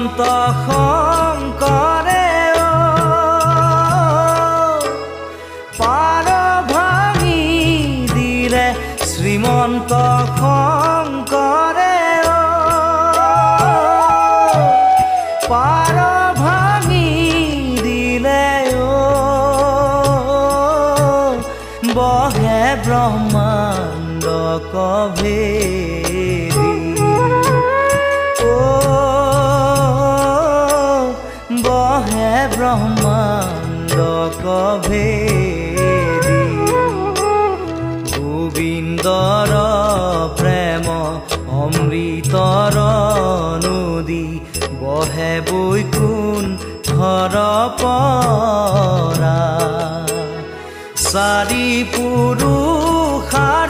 শ্ৰীমন্ত শংকৰে পাৰ ভাঙি দিলে, শ্ৰীমন্ত শংকৰে পাৰ ভাঙি দিলে, বহে ব্ৰহ্মাণ্ড কভেদি, ও বহে ব্ৰহ্মাণ্ড কভেদি। গোবিন্দৰ প্ৰেম অমৃতৰ নদী বহে বৈকুণ্ঠৰ পৰা। চাৰি পুৰুষাৰ্থ